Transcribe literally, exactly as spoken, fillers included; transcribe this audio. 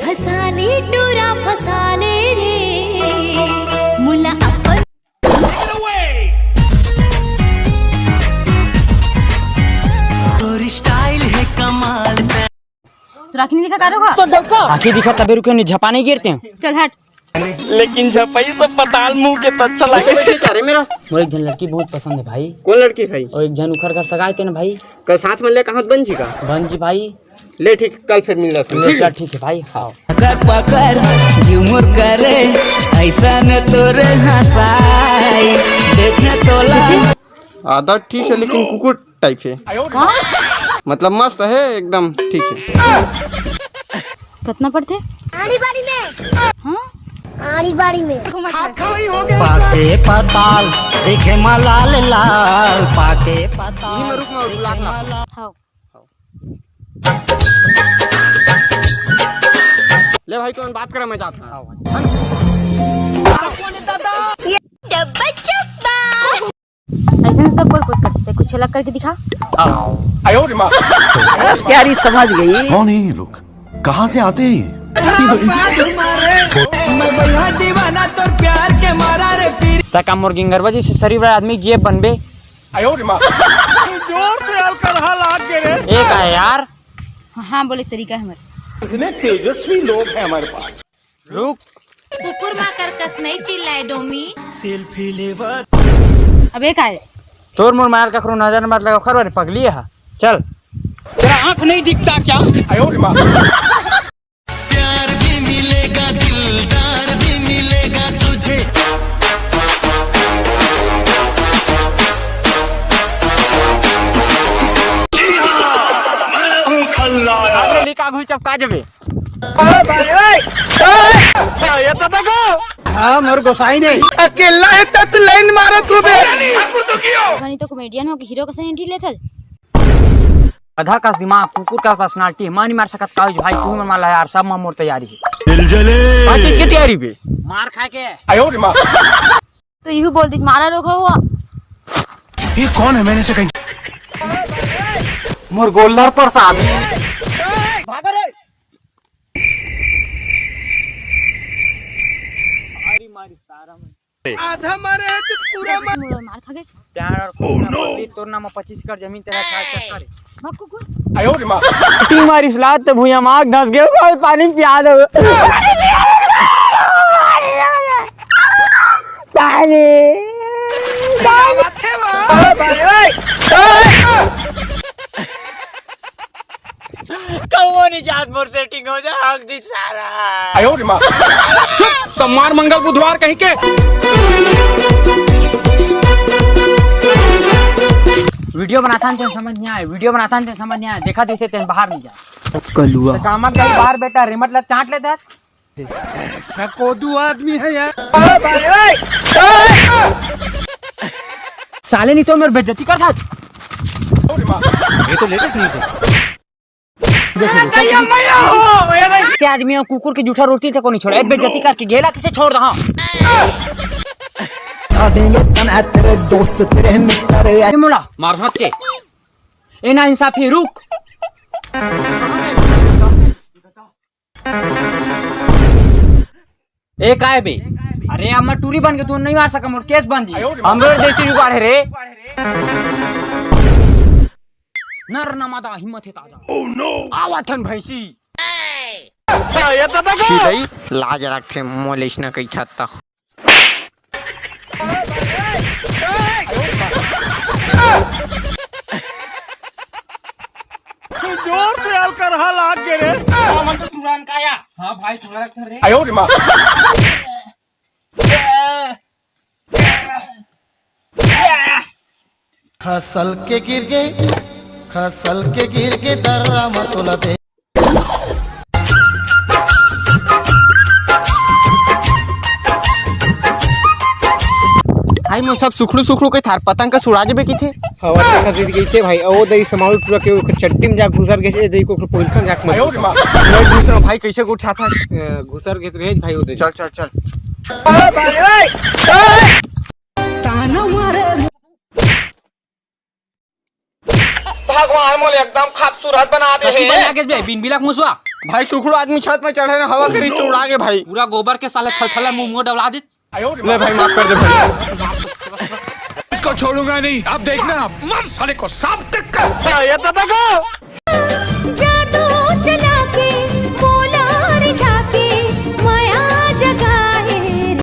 फसाले टूरा फसाले रे, मुला अपन। तोर स्टाइल हे कमाल। तोर आँखी नइ दिखा का रे? आँखी दिखा तभे रुके, नहीं झपा नहीं गिरते हैं। चल हट। लेकिन झपई से पताल मुंह के तो अच्छा लगे। अरे मेरा। मोर एक झन लड़की बहुत पसंद है भाई। कौन लड़की भाई? और एक झन उखर घर सगाए तेन भाई। कल साथ में ले कहाँ बन जी का? बन जी भाई। ले ठीक, कल फिर मिल रहा ले, चल ठीक है भाई। हाँ। पकड़ पकड़ झुमुर करे, ऐसा न तोरे हंसाई, देखे तोला। आदत ठीक है, लेकिन कुकुर टाइप है। हाँ? मतलब मस्त है, एकदम ठीक है। कितना पढ़ते? आड़ी बाड़ी में। हाँ? आड़ी बाड़ी में। पाके पताल देखे मा लाल लाल, पाके पताल। यही में रुक, मैं बुला के लाता हूँ। हाँ। ले भाई, तुम बात करा, मैं जाता हूँ। हाँ भाई। है ना? डब्बा चब्बा। ऐसे में सब बोल कुछ करते थे, कुछ अलग करके दिखा। हाँ। प्यारी समझ गई। कौन है ये लोग, कहाँ से आते हैं ये? मैं भैया दीवाना तोर प्यार के मारा रे पीर। तै का मोर गिंगरवा जैसे शरीर वाला आदमी जिए बनबे? जोर से अलकरहा लाग के रे। एक है यार। हाँ, बोले तरीका है हमारे। इतने तेजस्वी लोग हैं हमारे पास। रुक। कुकुर माकर कस नहीं चिल्लाए डोमी। अबे का है? तोर मोर मार कखरो नजर मत लगा, खरवा रे पगली है। चल। तेरा आंख नहीं दिखता क्या? प्यार भी मिलेगा, दिलदार भी मिलेगा तुझे। आगे लिखा घुल चपका जबे। हाँ, मोर गोसाई नहीं। अकेला है तत लाइन मारो तू बे। बनी तो कॉमेडियन हो कि हीरो के संग एंट्री लेथल। गधा कस दिमाग, कुकुर का पर्सनालिटी, मानी मार सकत का भाई, तू मन मार ला यार, सब मा मोर तैयारी है। दिल जले। का चीज के तैयारी बे? मार खा के। तो यू बोल दीजिए, मारा रोका हुआ। ये कौन है, मैंने इसे कहीं। मोर गोल्डर प्रसाद। भागो रे। मारी, मारी, सारा मन। आधा मारे है तो पूरा मार। मार खा गए। प्यार और खुशी ना पकड़ी, तोर नाम पच्चीस एकड़ जमीन तेरा चार चक्कर है। भाग कुकुर। टी मारिस लात तो भुइया माग धस गए, कोई पानी पिया दो। पानी। कौन नहीं जात मोर सेटिंग हो जा, हक दी सारा। चुप, सम्मान मंगल बुधवार कहीं के। वीडियो बनाथन तेन समझ नहीं आए, वीडियो बनाथन तेन समझ नहीं आए, देखा जैसे तेन बाहर नहीं जा। कलुआ। तो कामक जाई बाहर बेटा, रिमट ला चाट लेता। सकोदू आदमी है यार। साले नहीं तो मेरी बेइज्जती कर था। ये तो लेटेस्ट न्यूज़ है। से आदमी और कुकुर के जूठा रोटी तक को नहीं छोड़ा। ए, बेइज्जती करके गेला किसे छोड़ दहा? अबे ये तना तेरे दोस्त, तेरे मित्र, ए मोला मार हाथ से। ए ना इंसाफी, रुक। ए काय बे? अरे अब मैं टूरी बन के तू नहीं मार सका, मोर केस बन जी। हमरो देसी जुगाड़ है रे। नर नमादा हिम्मत है ताजा। आवत हन भैंसी। ये तो देखो। छी दई, लाज रखथे मोले इसना कही छत्ता। जोर से अलकरहा लाग गे रे। मन तो तुरंत आया। हाँ भाई, थोड़ा कर रे। आयो रे माँ। खसल के गिर गे, खसल के गिर गे, दर्रा मतोला दे। भाई, मोर सब सुखड़ू सुखड़ू के थार पतंग का सुड़ा जबे किथे। हवा के खसीद गई थे भाई, ओ दई समाल टूरा के ओकर चड्डी में जा घुसर गए, ए दई को ओकर पोलखन जाक मत। मैं पूछ रहा हूँ भाई, कैसे को उठा था? अ, घुसर गए रहे भाई, ओ दई। चल, चल, चल। ताना मारे। भगवान मोले एकदम खूबसूरत बना दे हे। बना के बे, बिन बिलक मुसवा। भाई सुखड़ू आदमी छत में चढ़े ना, हवा करिस तो उड़ा गे भाई। पूरा गोबर के साले थलथला मुंह मुंह डबला दे। ले भाई, माफ कर दे भाई। इसको छोड़ूंगा नहीं, अब देखना। मर साले को सांप टक्कर। जादू